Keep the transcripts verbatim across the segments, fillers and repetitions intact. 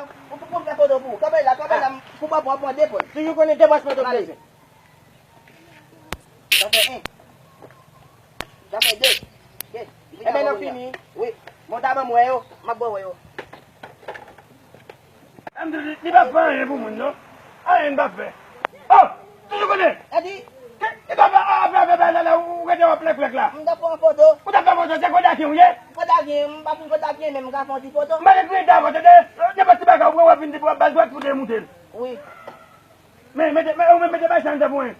Ou pou fè foto pou ou. Kanpe la, kanpe la, pou mwen pran de pwen. Toujou konnen de pwen foto pale. Sa fè en. Sa fè de. Ebyen, nou fini. Wi. Bon, ta ban mwen yo, m ap ba w yo. Li pa fè anyen pou moun, non. Anyen li pa fè. Oh! Toujou konnen. Edi. Ki, ki ta fè, a, fè, fè, fè, la, la, ou rete w ap lèk, lèk la. M t ap pran foto. Ou t ap fè foto, se kodaken ou ye? Kodaken, m pa fin kodaken, men m ka fè yon ti foto. M pa gen kriye ta foto, de, nenpòt ti bagay, ou wè, w ap vin, w ap ba l dwèt pou demoute l. Wi. Men, mete, men, ou menm mete bay sa anndan pou mwen.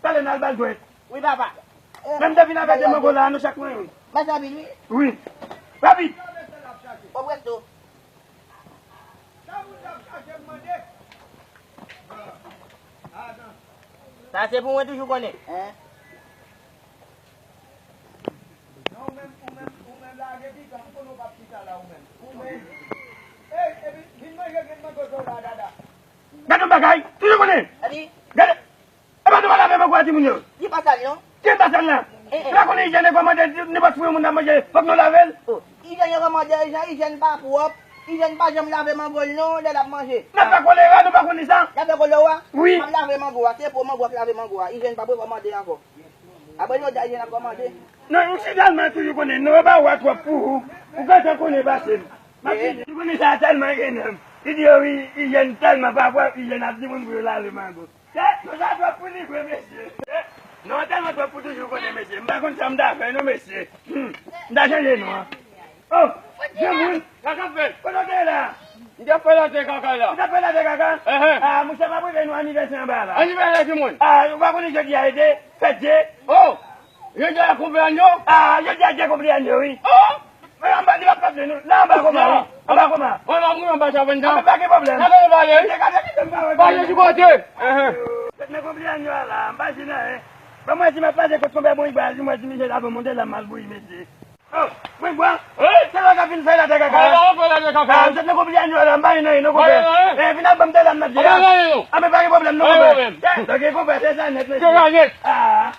Talè n al ba l dwèt. Wi, papa. Men m te vin avèk de mango la, nou chak mwen, wi. Bay sa vit, wi. Wi. Rapid. Bon, presto. Sa se pou mwen toujou konnen. Hein? Non, ou menm, ou menm, ou menm lage pikan, m konnen w p ap chita la, ou menm. Ou menm. Ey, epi, vin manje grenn mango sa w la, dada. Gade yon bagay, toujou konnen. Adi. Gade. E pa nou pa lave mango a timoun yo. Li pa sal, non. Ki pa sal la? Eh, eh. Ou pa konnen ijyèn e kòmande, nenpòt fwi yon moun ap manje, fòk nou lave l? Oh, ijyèn e kòmande, ijyèn, ijyèn pa pwòp. Ijyèn pa janm lave mango l non, lè l ap manje. N ap fè kolera, nou pa konnen sa? N ap fè kolera? Wi. M ap lave mango a, se po mango a k lave mango a. Ijyèn pa pou kòmande ankò. Apre jodi a, ijyèn ap kòmande. Non, ou si tèlman toujou konnen, non, e pa ou a twòp pou ou. Ou gentan konnen pase m. M ap vini. Ou konnen sa tèlman gen nan m. Li di yo, wi, ijyèn tèlman pa pwòp, ijyèn ap di moun pou yo lave mango. Tèt nou sa twòp pou li vre, mesye. Non, tèlman twòp pou toujou konnen, mesye. M pa konn sa m ta fè, non, mesye. Hmm. M ta chanje non an. Oh, granmoun. Sa k ap fèt? Kote w te ye la? M t ap fè late kaka la. Ou t ap fè late kaka? Ehe. Ah, monchè, m ap rive nou anivèsè anba la. Anivèsè ki moun? Ah, ou pa konnen jodi a ete? Fèt je. Oh! Jodi a konpleanyo? Ah, jodi a je konpleanyo, wi. Oh! Men anba, li p ap fèt, non. La anba kòman, wi. Anba kòman? Mwen pa mouri anba sa, Venda. Ah, men pa gen pwoblèm. Gade, gade. Pale sou kote. Ehe. Fèt nan konpleanyo a la, m pa di nan, hein. Ban mwen di m ap pase kot konpè bon, li ba, di mwen di misye la, bon, monte la, m al bouyi, mesye. Oh, mwen bwa. Wi. Se la ka fin fè late kaka. Fè late kaka. Ah, m sot nan konpleanyo a la, m pa gen anyen non, konpè. Pa gen anyen. Eh, vin al ban m de la m nan pye a. Pa gen anyen non. Ah, men pa gen pwoblèm non, konpè. Pa gen pwoblèm. Eh, ok, konpè, se sa nèt, mesye. Se sa nèt. Ah.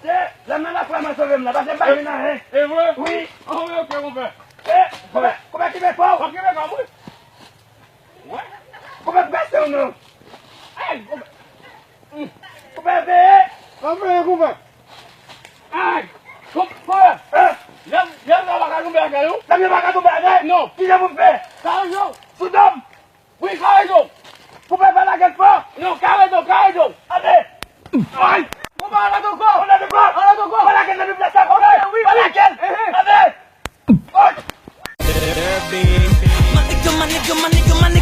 Se, la m nan lafwa m an sove m la, paske m pa gen anyen. E vre? Wi. Ah, wi, ok, konpè. Eh, konpè, konpè, kenbe fò. Konpè, kenbe fò, wi. Konpè, pase w non. Ay, konpè. Konpè, veye. Sa veye, konpè. Ay, konpè. Lè, lè, lè, pa ka tonbe atè, non. Lè, pa ka tonbe atè? Non. Kijan pou m fè? Karezo. Sou do m? Wi, karezo. Konpè, pa lage l fò. Non, karezo, karezo. Ade. Ay. Konpè, pa lage l fò. Pa lage l fò. Pa lage l fò. Pa lage l nan plas la, konpè. Wi, wi. Pa lage l. Ehe. Ade. My nigga, my nigga, my nigga, my nigga.